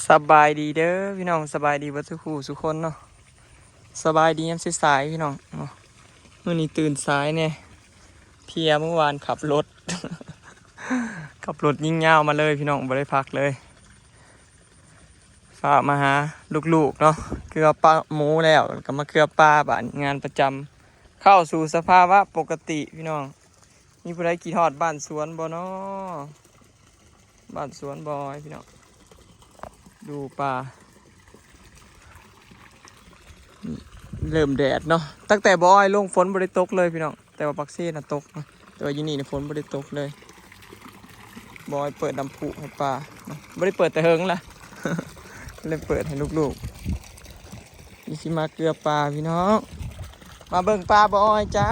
ສະບາຍດີເດີພີ່ນ້ອງ ສະບາຍດີເບິດສູ່ຜູ້ສູ່ຄົນເນາະ. ສະບາຍດີຍາມສາຍໆພີ່ນ້ອງເນາະ. ມື້ນີ້ຕື່ນສາຍແດ່ ເພຍ ມື້ວານຂັບລົດ ຂັບລົດຍິງຍາວມາເລີຍພີ່ນ້ອງ ບໍ່ໄດ້ພັກເລີຍ. ຟ້າວມາຫາລູກໆເນາະ ເກືອປາໝູແລ້ວ ແລ້ວກໍມາເກືອປາ. ບາດນີ້ງານປະຈຳເຂົ້າສູ່ສະພາວະປົກກະຕິພີ່ນ້ອງ. ມີຜູ້ໃດຄິດຮອດບ້ານສວນບໍ່ນໍ? ບ້ານສວນບໍ່ພີ່ນ້ອງ? ດູປ່າ ເລີ່ມແດດເນາະ. ຕັ້ງແຕ່ບໍ່ອ້ອຍລົງຝົນບໍ່ໄດ້ຕົກເລີຍພີ່ນ້ອງ ແຕ່ວ່າປາກເຊນະຕົກເນາະ ແຕ່ວ່າຢູ່ນີ້ນີ້ຝົນບໍ່ໄດ້ຕົກເລີຍ. ບໍ່ອ້ອຍເປີດນ້ຳພຸໃຫ້ປາເນາະ ບໍ່ໄດ້ເປີດແຕ່ເຫິງລະ ເລີຍເປີດໃຫ້ລູກໆ. ນີ້ຊິມາເກືອປາພີ່ນ້ອງ ມາເບິ່ງປາບໍ່ອ້ອຍຈ້າ.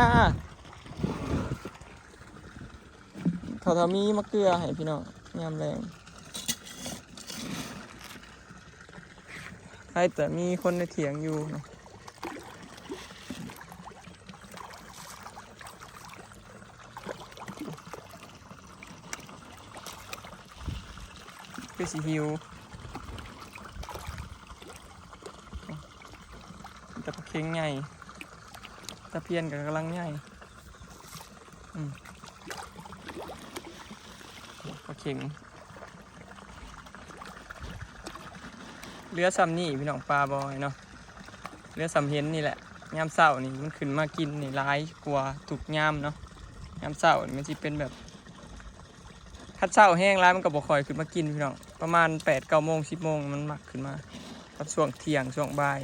ເຂົາເທົ່າມີມາເກືອໃຫ້ພີ່ນ້ອງຍາມແລງ. ໃຜແຕ່ມີຄົນໃນຖຽງຢູ່ເນາະ ຄືຊິຫິວ. ແຕ່ປາເຄັງໃຫຍ່ ຕະພຽນກໍກຳລັງໃຫຍ່. ອືມ ປາເຄັງ ເຫຼືອຊ່ຳນີ້ພີ່ນ້ອງ ປາບໍ່ອ້ອຍເນາະ ເຫຼືອຊ່ຳເຫັນນີ້ແຫຼະ. ຍາມເຊົ້ານີ້ມັນຂຶ້ນມາກິນນີ້ຫຼາຍກວ່າທຸກຍາມເນາະ. ຍາມເຊົ້ານີ້ມັນຊິເປັນແບບ ຄັນເຊົ້າແຮງຫຼາຍມັນກໍບໍ່ຄ່ອຍຂຶ້ນມາກິນພີ່ນ້ອງ ປະມານແປດເກົ້າໂມງ ສິບໂມງມັນມັກຂຶ້ນມາ ກັບຊ່ວງທ່ຽງ ຊ່ວງບ່າຍ.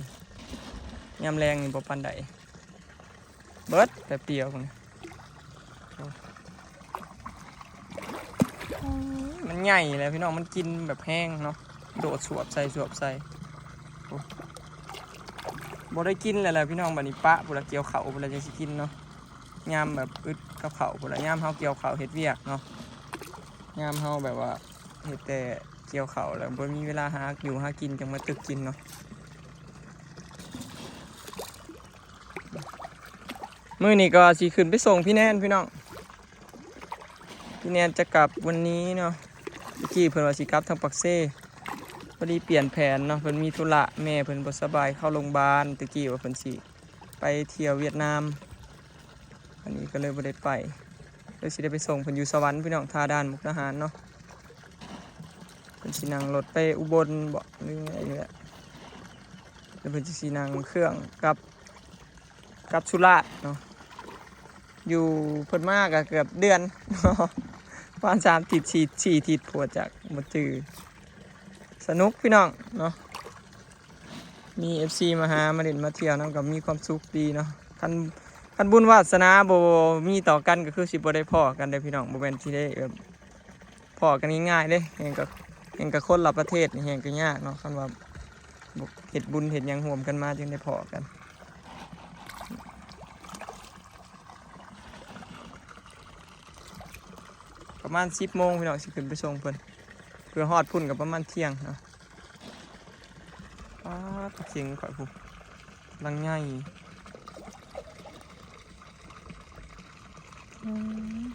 ຍາມແລງນີ້ບໍ່ປານໃດ ເບິດແປັບດຽວພຸ້ນ. ໂອ້ຍ ມັນໃຫຍ່ແລ້ວພີ່ນ້ອງ ມັນກິນແບບແຮງເນາະ ໂດດສວບໃສ່ ສວບໃສ່. ໂອ້ ບໍ່ໄດ້ກິນແລ້ວແຫຼະພີ່ນ້ອງ ບາດນີ້ປະພຸ້ນລະ ກ່ຽວເຂົ້າພຸ້ນລະຈັ່ງຊິກິນເນາະ. ຍາມແບບອຶດກັບເຂົ້າພຸ້ນລະ ຍາມເຮົາກ່ຽວເຂົ້າເຮັດວຽກເນາະ ຍາມເຮົາແບບວ່າເຮັດແຕ່ກ່ຽວເຂົ້າແລ້ວບໍ່ມີເວລາຫາຢູ່ຫາກິນ ຈັ່ງມາຕຶກກິນເນາະ. ມື້ນີ້ກໍຊິຂຶ້ນໄປສົ່ງພີ່ແນນພີ່ນ້ອງ ພີ່ແນນຈະກັບວັນນີ້ເນາະ. ຕະກີ້ເພິ່ນວ່າຊິກັບທາງປາກເຊ ພໍດີປ່ຽນແຜນເນາະ ເພິ່ນມີທຸລະ ແມ່ເພິ່ນບໍ່ສະບາຍເຂົ້າໂຮງບານ. ຕະກີ້ວ່າເພິ່ນຊິໄປທ່ຽວຫວຽດນາມ ອັນນີ້ກໍເລີຍບໍ່ໄດ້ໄປ ເລີຍຊິໄດ້ໄປສົ່ງເພິ່ນຢູ່ສະຫວັນພີ່ນ້ອງ ທ່າດ່ານມຸກດາຫານເນາະ. ເພິ່ນຊິນັ່ງລົດໄປອຸບົນບໍ ຫຼືຫຍັງນີ້ແຫຼະ ແລ້ວເພິ່ນຊິ ຊິນັ່ງເຄື່ອງກັບ ກັບສຸລາດເນາະ. ຢູ່ເພິ່ນມາກໍເກືອບເດືອນ ປະມານສາມທິດ ສີ່ ສີ່ທິດພຸ້ນ ຈັກບໍ່ຈື່. ສະໜຸກພີ່ນ້ອງເນາະ ມີເອັຟຊີມາຫາມາຫຼິ້ນມາທ່ຽວນຳກໍມີຄວາມສຸກດີເນາະ. ຄັນ ຄັນບຸນວາສະໜາບໍ່ມີຕໍ່ກັນກໍຄືຊິບໍ່ໄດ້ພໍ້ກັນເດ້ພີ່ນ້ອງ ບໍ່ແມ່ນຊິໄດ້ແບບພໍ້ກັນງ່າຍໆເດ້. ແຮ່ງກໍ ແຮ່ງກໍຄົນລະປະເທດນີ້ແຮ່ງກໍຍາກເນາະ ຄັນວ່າບໍ່ເຮັດບຸນເຮັດຫຍັງຮ່ວມກັນມາຈຶ່ງໄດ້ພໍ້ກັນ. ປະມານສິບໂມງພີ່ນ້ອງ ຊິຂຶ້ນໄປສົ່ງເພິ່ນ ເພື່ອຮອດພຸ້ນກໍປະມານທ່ຽງເນາະ. ປາດ ປາເຄັງຂ້ອຍພຸ້ນ ລັງໃຫຍ່. ອືມ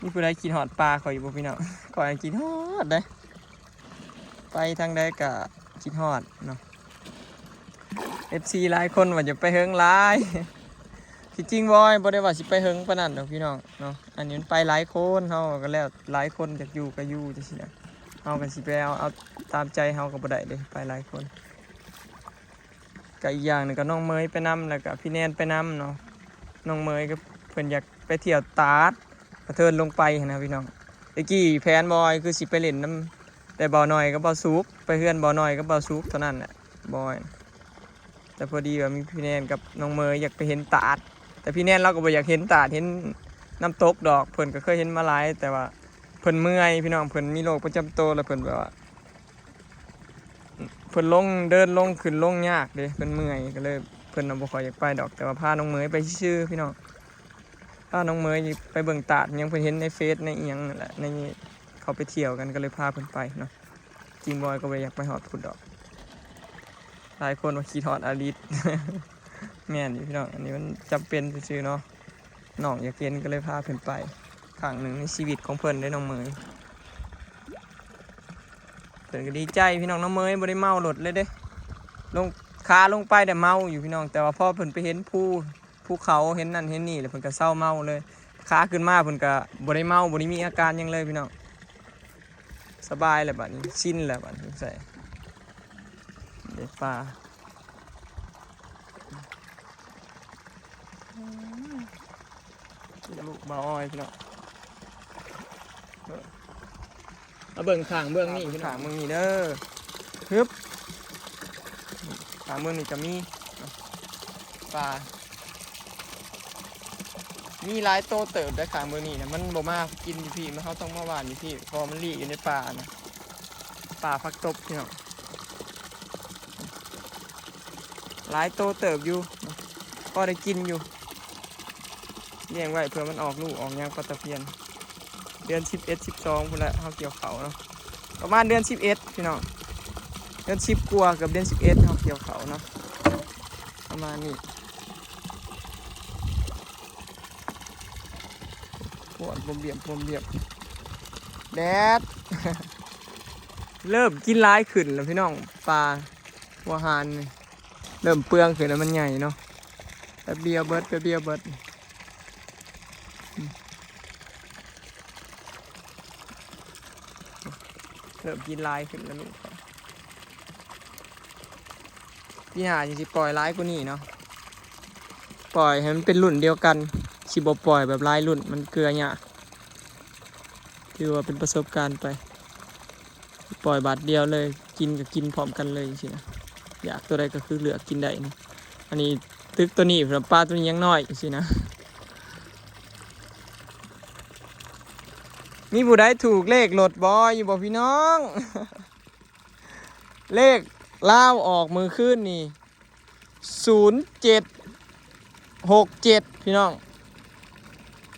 ມີຜູ້ໃດຄິດຮອດປ່າຂ້ອຍຢູ່ບໍ່ພີ່ນ້ອງ? ຂ້ອຍຄິດຮອດເດ້ ໄປທາງໃດກະຄິດຮອດເນາະ. ເອັຟຊີຫຼາຍຄົນວ່າຢ່າໄປເຫິງຫຼາຍ ທີ່ຈິງບໍ່ ບໍ່ໄດ້ວ່າຊິໄປເຫິງປານນັ້ນດອກພີ່ນ້ອງເນາະ. ອັນນີ້ມັນໄປຫຼາຍຄົນ ເຮົາກໍແລ້ວ ຫຼາຍຄົນຢາກຢູ່ກໍຢູ່ຈັ່ງຊີ້ນະ. ເຮົາກໍຊິໄປເອົາ ເອົາຕາມໃຈເຮົາກໍບໍ່ໄດ້ເດ້ ໄປຫຼາຍຄົນ. ກະອີກຢ່າງໜຶ່ງກະນ້ອງເມຍໄປນຳ ແລ້ວກະພີ່ແນນໄປນຳເນາະ. ນ້ອງເມຍກໍເພິ່ນຢາກໄປທ່ຽວຕາດ ກະເທີນລົງໄປຫັ້ນນະພີ່ນ້ອງ. ແຕ່ກີ້ແຜນບ່ອຍຄືຊິໄປຫຼິ້ນນຳແຕ່ບ່າວໜ້ອຍກັບບ່າວສຸກ ໄປເຮືອນບ່າວໜ້ອຍກັບບ່າວສຸກເທົ່ານັ້ນແຫຼະບ່ອຍ. ແຕ່ພໍດີວ່າມີພີ່ແນນກັບນ້ອງເມຍຢາກໄປເຫັນຕາດ ແຕ່ພີ່ແນນລາວກໍບໍ່ຢາກເຫັນຕາດ ເຫັນນ້ຳຕົກດອກ ເພິ່ນກໍເຄີຍເຫັນມາຫຼາຍ ແຕ່ວ່າເພິ່ນເມື່ອຍພີ່ນ້ອງ. ເພິ່ນມີໂລກປະຈຳໂຕ ແລ້ວເພິ່ນແບບວ່າ ເພິ່ນລົງ ເດີນລົງຂຶ້ນລົງຍາກເດ້ ເພິ່ນເມື່ອຍ ກໍເລີຍເພິ່ນນະບໍ່ຄ່ອຍຢາກໄປດອກ ແຕ່ວ່າພານ້ອງເມຍໄປຊື່ໆ ພີ່ນ້ອງ. ພານ້ອງເມຍໄປເບິ່ງຕາດຫຍັງ ເພິ່ນເຫັນໃນເຟສໃນອີ່ຫຍັງນັ້ນແຫຼະ ໃນ ເຂົາໄປທ່ຽວກັນ ກໍເລີຍພາເພິ່ນໄປເນາະ. ຈິງບອຍກໍບໍ່ຢາກໄປຮອດພຸ້ນດອກ ຫຼາຍຄົນວ່າຄິດຮອດອາລິດ. ແມ່ນຢູ່ພີ່ນ້ອງ ອັນນີ້ມັນຈຳເປັນຊື່ໆເນາະ ນ້ອງຢາກເຫັນກໍເລີຍພາເພິ່ນໄປ ຄັ້ງໜຶ່ງໃນຊີວິດຂອງເພິ່ນເດ້ນ້ອງເມຍ. ເພິ່ນກໍດີໃຈພີ່ນ້ອງ ນ້ອງເມຍບໍ່ໄດ້ເມົາລົດເລີຍເດ້ ລົງ ຂາລົງໄປແຕ່ເມົາຢູ່ພີ່ນ້ອງ ແຕ່ວ່າພໍເພິ່ນໄປເຫັນພູ ພູເຂົາ ເຫັນນັ້ນເຫັນນີ້ ແລ້ວເພິ່ນກໍເຊົາເມົາເລີຍ ຂາຂຶ້ນມາເພິ່ນກໍບໍ່ໄດ້ເມົາ ບໍ່ໄດ້ມີອາການຫຍັງເລີຍພີ່ນ້ອງ ສະບາຍແລ້ວບາດນີ້ ຊິນແລ້ວບາດນີ້ ໃສ່ ເດ້ປາ ອືມ ລູກບ່າວອ້ອຍພີ່ນ້ອງ ມາເບິ່ງຂ້າງເບື້ອງນີ້ພີ່ນ້ອງ ຂ້າງເບື້ອງນີ້ເດີ ຮຶບ ຂ້າງເບື້ອງນີ້ກໍມີປາ ມີຫຼາຍໂຕເຕີບເດ້ ຂ້າງເບື້ອງນີ້ນະ ມັນບໍ່ມາກິນຢູ່ພີ້ ເຮົາຕ້ອງມາຫວ່ານຢູ່ພີ້ ເພາະມັນລີ້ຢູ່ໃນປ່ານະ ປາຜັກຕົບພີ່ນ້ອງ ຫຼາຍໂຕເຕີບຢູ່ ພໍໄດ້ກິນຢູ່ ລ້ຽງໄວ້ເພື່ອມັນອອກລູກອອກຫຍັງ ປາຕະພຽນ ເດືອນສິບເອັດ ສິບສອງພຸ້ນແຫຼະ ເຮົາກ່ຽວເຂົ້າເນາະ ປະມານເດືອນສິບເອັດພີ່ນ້ອງ ເດືອນສິບກວ່າ ເກືອບເດືອນສິບເອັດ ເຮົາກ່ຽວເຂົ້າເນາະ ປະມານນີ້. ປວດບວມບຽບ ບວມບຽບ ແດດ ເລີ່ມກິນຫຼາຍຂຶ້ນແລ້ວພີ່ນ້ອງ ປາຫົວຫານນີ້ ເລີ່ມເປືອງຂຶ້ນແລ້ວ ມັນໃຫຍ່ເນາະ ແປັບດຽວເບິດ ແປັບດຽວເບິດ ອືມ ເລີ່ມກິນຫຼາຍຂຶ້ນແລ້ວລູກ ປີໜ້າຈັ່ງຊິປ່ອຍຫຼາຍກວ່ານີ້ເນາະ ປ່ອຍໃຫ້ມັນເປັນລຸ້ນດຽວກັນ ຊິບໍ່ປ່ອຍແບບຫຼາຍລຸ້ນ ມັນເກືອຍາກ ຖືວ່າເປັນປະສົບການໄປ ປ່ອຍບາດດຽວເລີຍ ກິນກໍກິນພ້ອມກັນເລີຍຈັ່ງຊີ້ນະ ຢາກຕົວໃດກໍຄືເລືອກກິນໄດ້ນີ້ ອັນນີ້ຕຶກຕົວນີ້ ປາຕົວນີ້ຍັງນ້ອຍຈັ່ງຊີ້ນະ ມີຜູ້ໃດຖືກເລກລົດບໍ່ ຢູ່ບໍ່ພີ່ນ້ອງ? ເລກລາວອອກມື້ຄືນນີ້ ສູນເຈັດຫົກເຈັດ ພີ່ນ້ອງ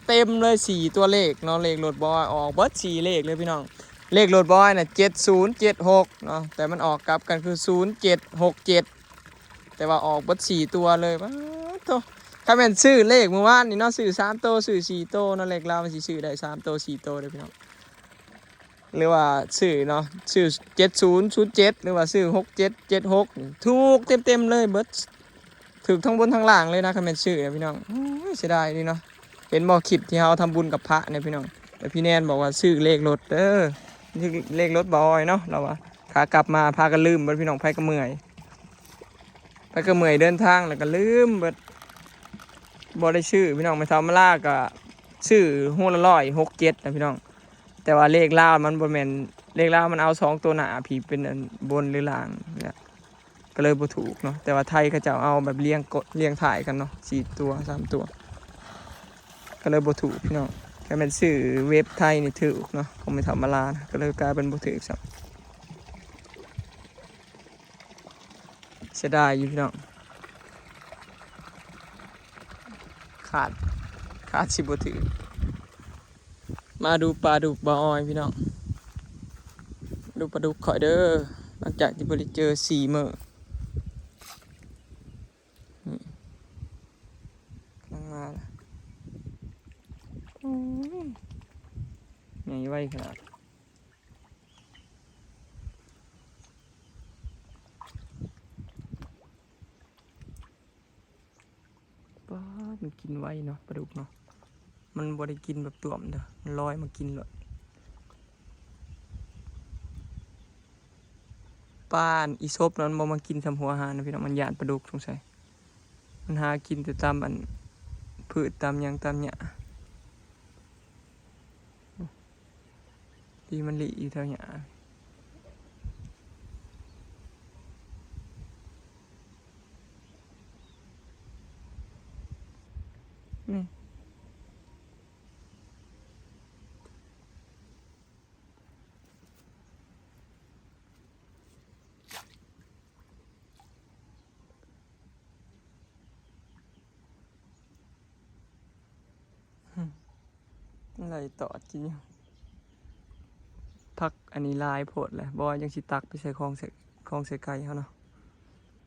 ເຕັມເລີຍສີ່ຕົວເລກເນາະ ເລກລົດບ່າວອ້ອຍອອກເບິດສີ່ເລກເລີຍພີ່ນ້ອງ ເລກລົດບ່າວອ້ອຍນະ ເຈັດສູນເຈັດຫົກເນາະ ແຕ່ມັນອອກກັບກັນຄື ສູນເຈັດຫົກເຈັດ ແຕ່ວ່າອອກເບິດສີ່ຕົວເລີຍ ປາດໂທ້ ຄັນແມ່ນຊື້ເລກມື້ວານນີ້ເນາະ ຊື້ສາມໂຕ ຊື້ສີ່ໂຕເນາະ ເລກລາວມັນຊິຊື້ໄດ້ສາມໂຕ ສີ່ໂຕເດີ້ພີ່ນ້ອງ. ຫຼືວ່າຊື້ເນາະ ຊື້ເຈັດສູນສູນເຈັດ ຫຼືວ່າຊື້ຫົກເຈັດເຈັດຫົກ ຖືກເຕັມໆເລີຍເບິດ ຖືກທັງບົນທັງລ່າງເລີຍນະ ຄັນແມ່ນຊື້ນະພີ່ນ້ອງ ໂອ້ຍ ເສຍດາຍເດເນາະ ເຫັນບໍ່ ຄລິບທີ່ເຮົາທຳບຸນກັບພະນະພີ່ນ້ອງ ແລ້ວພີ່ແນນບອກວ່າຊື້ເລກລົດເດີ ເລກລົດບ່າວອ້ອຍເນາະ ລາວວ່າ ຂາກັບມາພາກັນລືມເບິດພີ່ນ້ອງ ໃຜກໍເມື່ອຍ ໃຜກໍເມື່ອຍເດີນທາງ ແລ້ວກໍລືມເບິດ ບໍ່ໄດ້ຊື້ພີ່ນ້ອງ ແມ່ເຖົ້າມາລາກໍຊື້ຫົວລະຮ້ອຍ ຫົກເຈັດນະພີ່ນ້ອງ ແຕ່ວ່າເລກລາວມັນບໍ່ແມ່ນ ເລກລາວມັນເອົາສອງໂຕໜ້າພີ້ ເປັນອັນບົນຫຼືລ່າງນີ້ແຫຼະ ກໍເລີຍບໍ່ຖືກເນາະ ແຕ່ວ່າໄທເຂົາເຈົ້າເອົາແບບລຽງ ລຽງທ້າຍກັນເນາະ ສີ່ຕົວ ສາມຕົວ ກໍເລີຍບໍ່ຖືກພີ່ນ້ອງ ຄັນແມ່ນຊື້ເວັບໄທນີ້ຖືກເນາະ ຂອງແມ່ເຖົ້າມາລານະ ກໍເລີຍກາຍເປັນບໍ່ຖືກຊ້ຳ. ເສຍດາຍຢູ່ພີ່ນ້ອງ ຂາດ ຂາດຊິບໍ່ຖືກ ມາດູປາດຸກບ່າວອ້ອຍພີ່ນ້ອງ ດູປາດຸກຂ້ອຍເດີ ຫຼັງຈາກທີ່ບໍ່ໄດ້ເຈີສີ່ມື້ ນີ້ ກຳລັງມາລະ ໂອ້ຍ ໃຫຍ່ໄວຂະໜາດ. ປາດ ມັນກິນໄວເນາະ ປາດຸກເນາະ ມັນບໍ່ໄດ້ກິນແບບຕ້ວມເດີ້ ມັນລອຍມາກິນໂລດ ປານອີສົບນັ້ນບໍ່ມາກິນສ່ຳຫົວຫານນະພີ່ນ້ອງ ມັນຢ້ານປາດຸກສົງໄສ ມັນຫາກິນແຕ່ຕາມອັນ ພືດຕາມຫຍັງຕາມຫຍ້າ ທີ່ມັນລີ້ຢູ່ແຖວຫຍ້າ ນີ້ ໄລ່ຕອດກິນຢູ່ ຜັກອັນນີ້ຫຼາຍໂພດແຫຼະ ບໍ່ວ່າຍັງຊິຕັກໄປໃສ່ຂອງໃສ່ ຂອງໃສ່ໄກ່ເຮົາເນາະ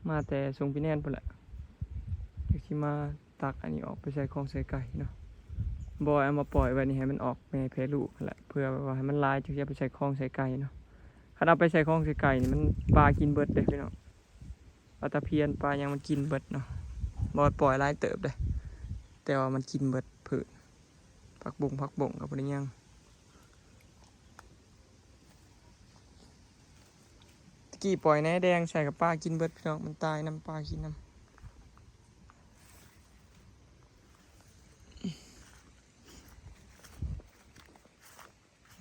ມາແຕ່ຊົງພີ່ແນນພຸ້ນແຫຼະ ຈັ່ງຊິມາຕັກອັນນີ້ອອກໄປໃສ່ຂອງໃສ່ໄກ່ເນາະ ບໍ່ເອົາມາປ່ອຍໄວ້ນີ້ ໃຫ້ມັນອອກແມ່ແຜ່ລູກຫັ້ນແຫຼະ ເພື່ອແບບວ່າໃຫ້ມັນຫຼາຍ ຈັ່ງຊິເອົາໄປໃສ່ຂອງໃສ່ໄກ່ເນາະ. ຄັນເອົາໄປໃສ່ຂອງໃສ່ໄກ່ນີ້ ມັນ ປາກິນເບິດເດ້ພີ່ນ້ອງ. ປາຕະພຽນ ປາຫຍັງມັນກິນເບິດເນາະ. ບໍ່ ປ່ອຍຫຼາຍເຕີບເດ້ ແຕ່ວ່າມັນກິນເບິດພືດ ຜັກບົ້ງ ຜັກບົ້ງກໍບໍ່ໄດ້ຫຍັງ. ຕະກີ້ປ່ອຍແໜແດງໃສ່ກັບປາກິນເບິດພີ່ນ້ອງ ມັນຕາຍນຳ ປາກິນນຳ.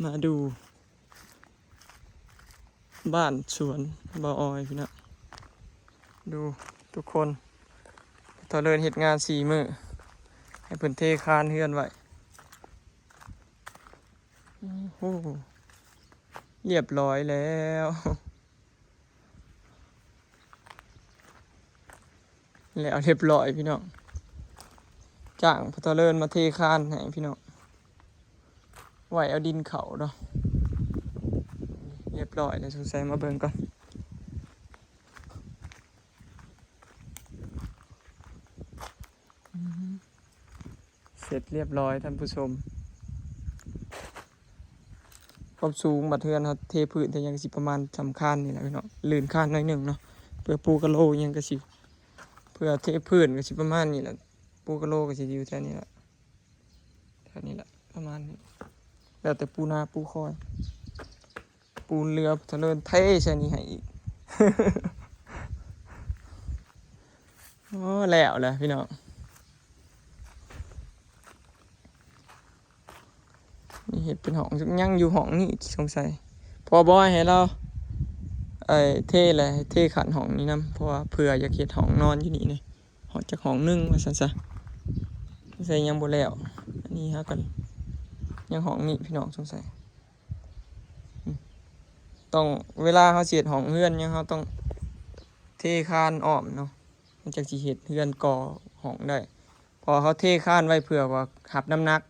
ມາດູບ້ານສວນບ່າວອອຍພີ່ນ້ອງ. ດູທຸກຄົນ ເຖົ້າເລີນເຮັດງານສີ່ມື້ ໃຫ້ເພິ່ນເທຄານເຮືອນໄວ້. ໂອ້ໂຫ ລຽບຮ້ອຍແລ້ວ. ແລ້ວລຽບຮ້ອຍພີ່ນ້ອງ. ຈ້າງພໍ່ເຖົ້າເລີນມາເທຄານໃຫ້ພີ່ນ້ອງ ໄວ້ເອົາດິນເຂົ້າເນາະ. ລຽບຮ້ອຍແລ້ວ ສົງໄສມາເບິ່ງກ່ອນ. ອືມ ເສັດລຽບຮ້ອຍທ່ານຜູ້ຊົມ. ຄວາມສູງບາດເຮືອນເຮົາເທພື້ນເທຫຍັງກະຊິປະມານສ່ຳຄານນີ້ແຫຼະພີ່ນ້ອງ ລື່ນຄານໜ້ອຍໜຶ່ງເນາະ. ເພື່ອປູກະໂລຫຍັງກະຊິ ເພື່ອເທພື້ນກະຊິປະມານນີ້ແຫຼະ. ປູກະໂລກະຊິຢູ່ແຖວນີ້ແຫຼະ ແຖວນີ້ແຫຼະ ປະມານນີ້ ແລ້ວແຕ່ປູນາປູຄອຍ. ປູນເຫຼືອ ເຖົ້າເລີນເທໃສ່ນີ້ໃຫ້ອີກ. ໂອ້ ແລ້ວແຫຼະພີ່ນ້ອງ. ນີ້ເຮັດເປັນຫ້ອງ ຍັງຢູ່ຫ້ອງນີ້ສົງໄສ ເພາະວ່າບໍ່ໃຫ້ລາວ ໄອ້ ເທແຫຼະ ເທຂັ້ນຫ້ອງນີ້ນຳ ເພາະວ່າເພື່ອຢາກເຮັດຫ້ອງນອນຢູ່ນີ້ເດ້. ຮອດຈັກຫ້ອງໜຶ່ງວ່າຊັ້ນຊະ ສົງໄສຍັງບໍ່ແລ້ວ. ອັນນີ້ເຮົາກໍຍັງຫ້ອງນີ້ພີ່ນ້ອງ ສົງໄສ ອືມ ຕ້ອງ ເວລາເຮົາຊິເຮັດຫ້ອງເຮືອນຫຍັງ ເຮົາຕ້ອງເທຄານອ້ອມເນາະ ມັນຈັ່ງຊິເຮັດເຮືອນກໍ່ຫ້ອງໄດ້. ເພາະວ່າເຮົາເທຄານໄວ້ເພື່ອວ່າຮັບນ້ຳໜັກ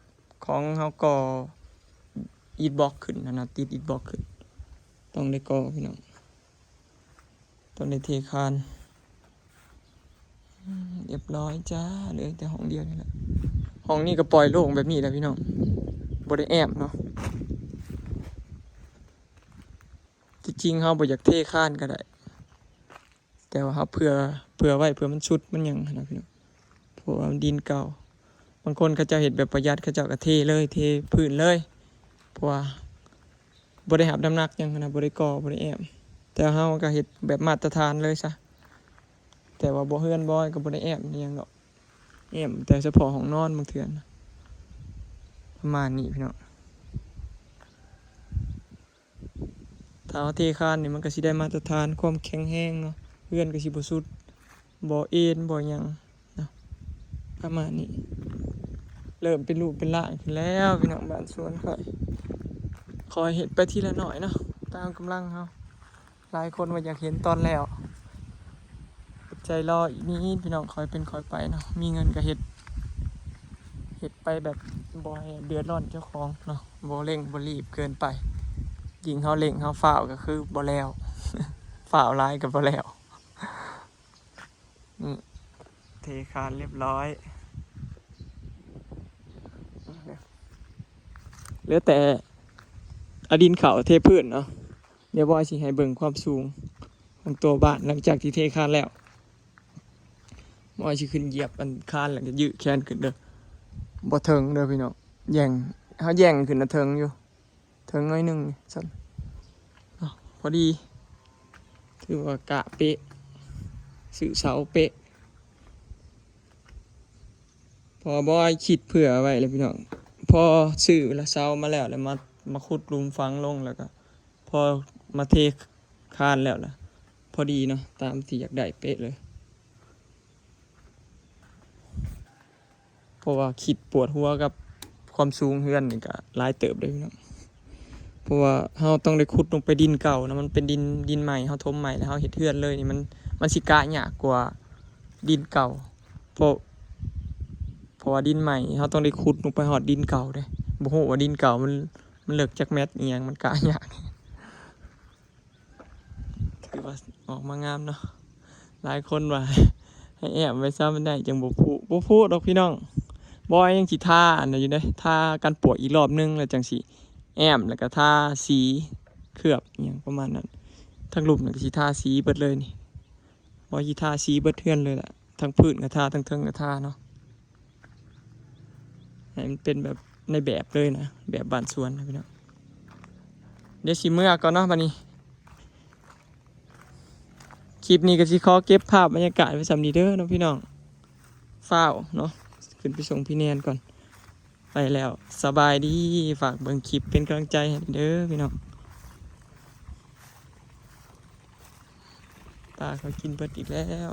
ຂອງເຮົາກໍ່ອິດບລັອກຂຶ້ນຫັ້ນນະ ຕິດອິດບລັອກຂຶ້ນ ຕ້ອງໄດ້ກໍ່ພີ່ນ້ອງ. ຕ້ອງໄດ້ເທຄານ. ອືມ ລຽບຮ້ອຍຈ້າ ເຫຼືອແຕ່ຫ້ອງດຽວນີ້ແຫຼະ. ຫ້ອງນີ້ກໍປ່ອຍໂລ່ງແບບນີ້ແຫຼະພີ່ນ້ອງ ບໍ່ໄດ້ແອ້ມເນາະ. ທີ່ຈິງເຮົາບໍ່ຢາກເທຄານກໍໄດ້ ແຕ່ວ່າເຮົາເຜື່ອ ເຜື່ອໄວ້ ເຜື່ອມັນຊຸດມັນຫຍັງຫັ້ນນະພີ່ນ້ອງ ເພາະວ່າມັນດິນເກົ່າ. ບາງຄົນເຂົາເຈົ້າເຮັດແບບປະຢັດ ເຂົາເຈົ້າກໍເທເລີຍ ເທພື້ນເລີຍ ເພາະວ່າບໍ່ໄດ້ຮັບນ້ຳໜັກຫຍັງຫັ້ນນະ ບໍ່ໄດ້ກໍ່ ບໍ່ໄດ້ແອ້ມ. ແຕ່ເຮົາກໍເຮັດແບບມາດຕະຖານເລີຍຊະ ແຕ່ວ່າບໍ່ ເຮືອນບໍ່ ກໍບໍ່ໄດ້ແອ້ມອີ່ຫຍັງດອກ ແອ້ມແຕ່ສະເພາະຫ້ອງນອນບາງເທື່ອນະ ປະມານນີ້ພີ່ນ້ອງ. ຖ້າເຮົາເທຄານນີ້ ມັນກໍຊິໄດ້ມາດຕະຖານຄວາມແຂງແຮງເນາະ ເຮືອນກໍຊິບໍ່ຊຸດ ບໍ່ເອັນ ບໍ່ຫຍັງເນາະ ປະມານນີ້. ເລີ່ມເປັນຮູບເປັນຮ່າງຂຶ້ນແລ້ວພີ່ນ້ອງ ບ້ານສວນຂ້ອຍ ຄ່ອຍເຮັດໄປທີລະໜ້ອຍເນາະ ຕາມກຳລັງເຮົາ. ຫຼາຍຄົນວ່າຢາກເຫັນຕອນແລ້ວ ອດໃຈລໍອີກນິດພີ່ນ້ອງ ຄ່ອຍເປັນຄ່ອຍໄປເນາະ ມີເງິນກໍເຮັດ ເຮັດໄປແບບບໍ່ໃຫ້ເດືອດຮ້ອນເຈົ້າຂອງເນາະ ບໍ່ເລັ່ງບໍ່ລີບເກີນໄປ. ຍິ່ງເຮົາເລັ່ງເຮົາຟ້າວກໍຄືບໍ່ແລ້ວ ຟ້າວຫຼາຍກໍບໍ່ແລ້ວ. ນີ້ ເທຄານລຽບຮ້ອຍ ເຫຼືອແຕ່ເອົາດິນເຂົ້າເທພື້ນເນາະ. ດຽວບອຍຊິໃຫ້ເບິ່ງຄວາມສູງຂອງຕົວບ້ານ ຫຼັງຈາກທີ່ເທຄານແລ້ວ. ບອຍຊິຂຶ້ນຢຽບອັນຄານ ແລ້ວກໍຢື້ແຂນຂຶ້ນເດີ. ບໍ່ເຖິງເດີພີ່ນ້ອງ ແຍ່ງ ເຮົາແຍ່ງຂຶ້ນນະເຖິງຢູ່ ເຖິງໜ້ອຍໜຶ່ງນີ້ຊັ້ນເນາະ ພໍດີ ຖືວ່າກະເປະ ຊື້ເສົາເປະ. ເພາະວ່າບອຍຄິດເຜື່ອໄວ້ແລ້ວພີ່ນ້ອງ ພໍຊື້ລະເສົາມາແລ້ວ ແລ້ວມາ ມາຂຸດຫຼຸມຝັງລົງ ແລ້ວກໍພໍມາເທຄານແລ້ວລະ ພໍດີເນາະ ຕາມທີ່ຢາກໄດ້ເປະເລີຍ. ເພາະວ່າຄິດປວດຫົວກັບຄວາມສູງເຮືອນນີ້ກະຫຼາຍເຕີບເດ້ພີ່ນ້ອງ ເພາະວ່າເຮົາຕ້ອງໄດ້ຂຸດລົງໄປດິນເກົ່ານະ ມັນເປັນດິນ ດິນໃໝ່ ເຮົາຖົມໃໝ່ແລ້ວເຮົາເຮັດເຮືອນເລີຍນີ້ ມັນ ມັນຊິກະຍາກກວ່າດິນເກົ່າ ເພາະ ເພາະວ່າດິນໃໝ່ເຮົາຕ້ອງໄດ້ຂຸດລົງໄປຮອດດິນເກົ່າເດ້ ບໍ່ຮູ້ວ່າດິນເກົ່າມັນ ມັນເລິກຈັກແມັດອີ່ຫຍັງ ມັນກະຍາກ. ຖືວ່າອອກມາງາມເນາະ ຫຼາຍຄົນວ່າໃຫ້ແອ້ມໄວ້ຊະ ມັນໄດ້ຈັ່ງບໍ່ຜຸ ບໍ່ຜຸດອກພີ່ນ້ອງ. ບອຍຍັງຊິທາອັນນັ້ນຢູ່ເດ້ ທາກັນປວກອີກລອບໜຶ່ງ ແລ້ວຈັ່ງຊິແອ້ມ ແລ້ວກໍທາສີ ເຄື່ອບອີ່ຫຍັງປະມານນັ້ນ. ທາງລຸ່ມນີ້ກໍຊິທາສີເບິດເລີຍນີ້ ບໍ່ ຊິທາສີເບິດເຮືອນເລີຍລະ ທັງພື້ນກໍທາ ທັງເທິງກໍທາເນາະ. ໃຫ້ມັນເປັນແບບໃນແບບເລີຍນະ ແບບບ້ານສວນນະພີ່ນ້ອງ. ດຽວຊິເມືອກ່ອນເນາະບັດນີ້. ຄລິບນີ້ກໍຊິຂໍເກັບພາບບັນຍາກາດໄວ້ສ່ຳນີ້ເດີເນາະພີ່ນ້ອງ. ຟ້າວເນາະ ຂຶ້ນໄປສົ່ງພີ່ແນນກ່ອນ. ໄປແລ້ວ ສະບາຍດີ. ຝາກເບິ່ງຄລິບເປັນກຳລັງໃຈໃຫ້ເດີພີ່ນ້ອງ. ປາເຂົາກິນເບິດອີກແລ້ວ.